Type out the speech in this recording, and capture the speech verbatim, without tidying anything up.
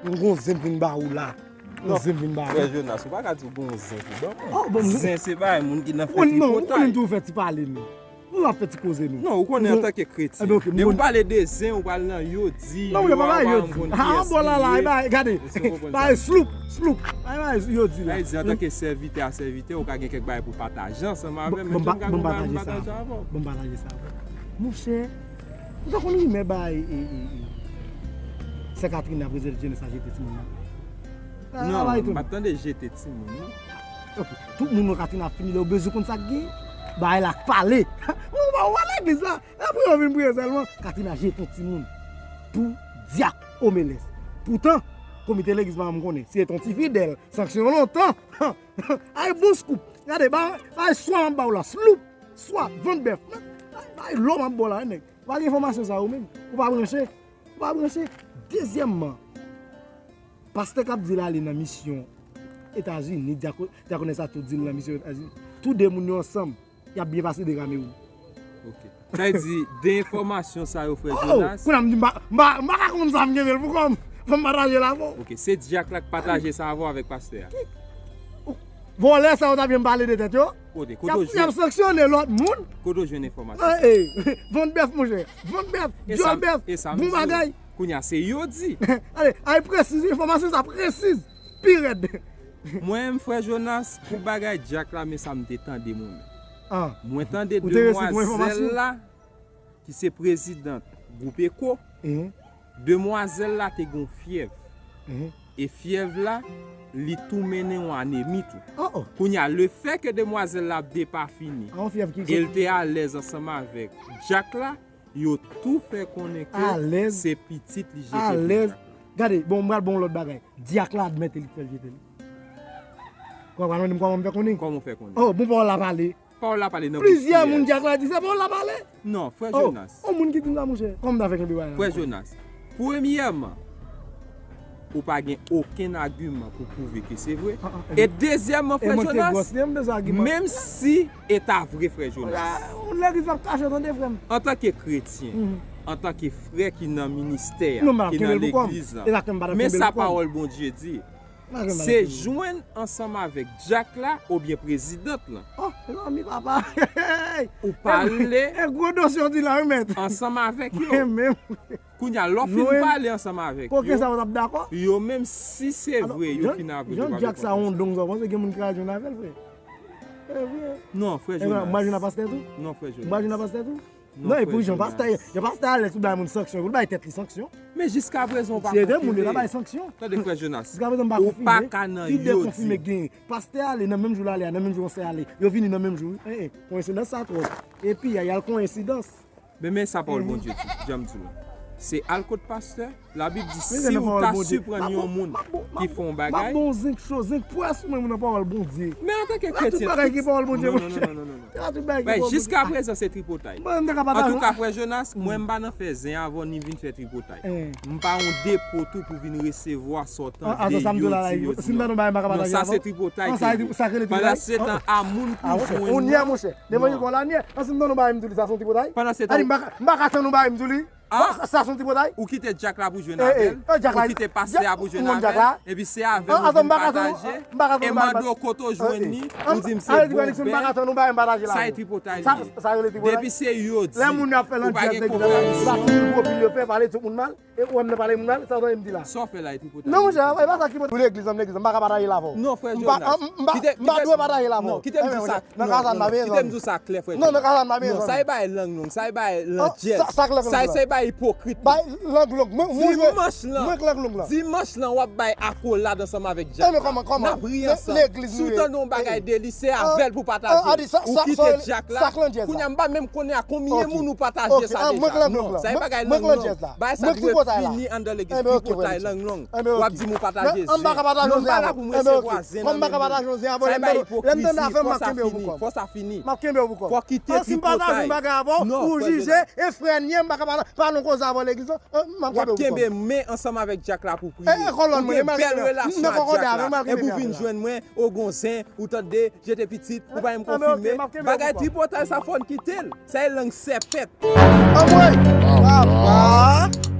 M gon zen vin ba ou la. M gon zen vin ba ou. Frè Jonas, ou pa ka di ou gon zen pou ban mwen. Oh, bon, zen se bagay moun ki nan fè tripotay. Ou konnen tou fè ti pale nou. Nou ap fè ti koze nou. Non, ou konnen antanke kretyen. Depi ou pale de zen, ou pral nan yo di, yo a, ou pa konn kiyès li ye. Ah, bon, la, la, e ba, gade. Ba, sloup, sloup. Ba, yo di la. Sa vle di, antanke sèvitè a sèvitè, ou ka gen kèk bagay pou pataje ansanm avè m, menm jan m ka gen bagay pou pataje avè w. Bon, pataje sa avè w. Monchè, ou ta konn rimè bay, e, e, e, sè Katrina, prezidant jenès la, jete timoun nan? Non, m pa t tande jete timoun, non. Ok, tout moun nan Katrina ap fini lè yo bezwen konn sa k gen. Bagay la k pale. Ou pa wè legliz la. Apre yo vin priye sèlman, Katrina jete yon timoun pou dyak Omelès. Poutan, komite legliz pa janm konnen. Si se te yon ti fidèl, sanksyon lontan. Ay, bon scoop. Gade, bay, bay swa m ap ba w la, sloup, swa, vant bèf. Bay lò m ap ba w la, nèg. Ou pa gen enfòmasyon sa ou menm. Ou pa branche. Ou pa branche. Dezyèmman, pastè k ap di l ale nan misyon Etazini, dyako-, dyakonès la tou di l nan misyon Etazini. Tou de moun yo ansanm, y ap byen pase de Kamewoun. Ok. Sa vle di, de enfòmasyon sa yo, frè Jonas. Oh, kounye a m di, m pa, m pa, m pa ka konn sa m kenbe l pou kò m. Fò m pataje l avè w. Ok, se dyak la k pataje sa avè w avèk pastè a. Vòlè sa yo t ap vin pale de tèt yo. Kote, kote w jwenn? Y ap sanksyone lòt moun. Kote w jwenn enfòmasyon? Eh, eh, vant bèf, monchè. Vant bèf, dyòl bèf, bon bagay. Kounye a, se yo di. Ale, ay presiz, enfòmasyon sa presiz. Pi rèd. Mwen menm, frè Jonas, pou bagay dyak la, men sa m te tande mwen menm. Ah. Mwen tande demwazèl la, ki se prezidant gwoup Eko, demwazèl la te gen yon fyèv. E fyèv la, li tou mennen yon anemi tou. Oh, oh. Kounye a, lefètke demwazèl la ap depafini, e l te alèz ansanm avèk dyak la, yo tou fè konnen ke se pitit li jete fyèv la. Gade, bon, m pral ba w yon lòt bagay. Dyak la admèt li k fè l jete l. Ou konprann kòman m fè konnen? Kòman w fè konnen? Oh, bon, pawòl la pale. Pawòl la pale nan bouch kiyès? Plizyè moun dyak la di se pawòl la pale. Non, frè Jonas. Oh, moun ki di m sa, monchè. Kòman m ta fè kenbe bagay la? Frè Jonas, premyèman, ou pa gen okenn agiman pou pwouve ke se vre. E dezyèmman, frè Jonas, menm si e ta vre, frè Jonas, legliz p ap kache, tande, frè m. Antanke kretyen, antanke frè ki nan ministè a, ki nan legliz la, men sa pawòl Bondye di. Se jwenn ansanm avèk dyak la oubyen prezidant lan. Oh, mezanmi, papa. Ou pale. E gwo dosye w di la, wi, mèt. Ansanm avèk yo. Mwen menm. Kounye a, lè w fin pale ansanm avèk yo, koken sa yo t ap dakò? Yo menm, si se vre, yo fin avwe, yo pa bezwen konfyans. Jan dyak sa yon dong sa, w panse gen moun ki ka jwenn avè l, frè? E vre. Non, frè Jonas. Mwen jwenn a pastè tou? Non, frè Jonas. Mwen jwenn a pastè tou? Non, epi jan pastè, jan pastè alèz pou bay moun sanksyon, pou l bay tèt li sanksyon. Men jiskaprezan, ou pa konfime. Si se te moun, yo ta bay sanksyon. Tande, frè Jonas. Jiskaprezan, m pa konfime. Ou pa ka nan yo di. Ki de konfime k genyen? Pastè ale nan menm jou l ale a, nan menm jou yon sè ale. Yo vini nan menm jou, wi. Eh, eh, koyensidans sa twòp. Epi, y a, y a l koyensidans. Men, men sa pawòl Bondye di, jan m di w la. Se al kot pastè, Labib di, si ou ta siprann yon moun ki fè yon bagay. M ap bon zenk cho, zenk pwès ou menm nan pawòl Bondye. Men antanke kretyen, tout bagay ki pawòl Bondye, monchè. Non, non, non, non, non. Jiskaprezan, se tripotay. Antouka, frè Jonas, mwen m pa nan fè zen avè w ni vin fè tripotay. M pa yon depo tou pou vin resevwa sa w tande yo di, yo di non. Non, sa se tripotay ki ye. Pandan se tan a moun pou jwenn mwen. Devan yon kò la, nyè. An si m tann ou bagay, m di w li, sa se yon tripotay. Pandan se tan, m pa ka, m pa ka tann ou bagay, m di w li. Sa se yon tripotay. Ou kite dyak la pou jwenn avè l. Ou kite pastè a pou jwenn avè l. Epi se avè l ou vin pataje. E mande w kote w jwenn li, ou di m se bon bèl. Sa e tripotay li ye. Depi se yo di, ou pa gen konfyans. E ou wè m nan pale moun mal, sa w tande m di la? Sa w fè la e tripotay. Non, monchè, e pa sa ki pou legliz, m legliz, m pa ka pataje l avè w. Non, frè Jonas. M pa dwe pataje l avè w. Non, kite m di w sa. Nan ka sa m pa bezwen. Kite m di w sa klè, frè Jonas. Non, nan ka sa m pa bezwen. Non, sa e bay lang long, sa e bay lang dyèz. Sa, sa k lang long la? Sa e bay ipokrit. Bay lang long. Mwen, mwen, dimanch lan, mwen k lang long la. Dimanch lan, w ap bay akolad ansanm avèk dyak la. N ap ri ansanm. Si w tande yon bagay de li, se avè l pou pataje. Ou kite dyak la. Kounye a, m pa menm konnen a konbyen moun ou pataje sa deja. Non, sa e bagay lang long. Bagay sa dwe fini anndan legliz. Tripotay lang long. W ap di m ou pataje zen. Non, m pa la pou m resevwa zen nan men moun. Sa e bay ipokrizi, fò sa fini, fò sa fini. Fò kite tripotay. Non, frè Jonas. W ap kenbe men ansanm avèk dyak la pou priye. Ou gen bèl relasyon ak dyak la. Epi w vin jwenn mwen, ou gon zen, ou tande, jete pitit, ou pa menm konfime. Bagay tripotay sa fò n kite l. Sa e lang sèpèt. Anmwey! Papa!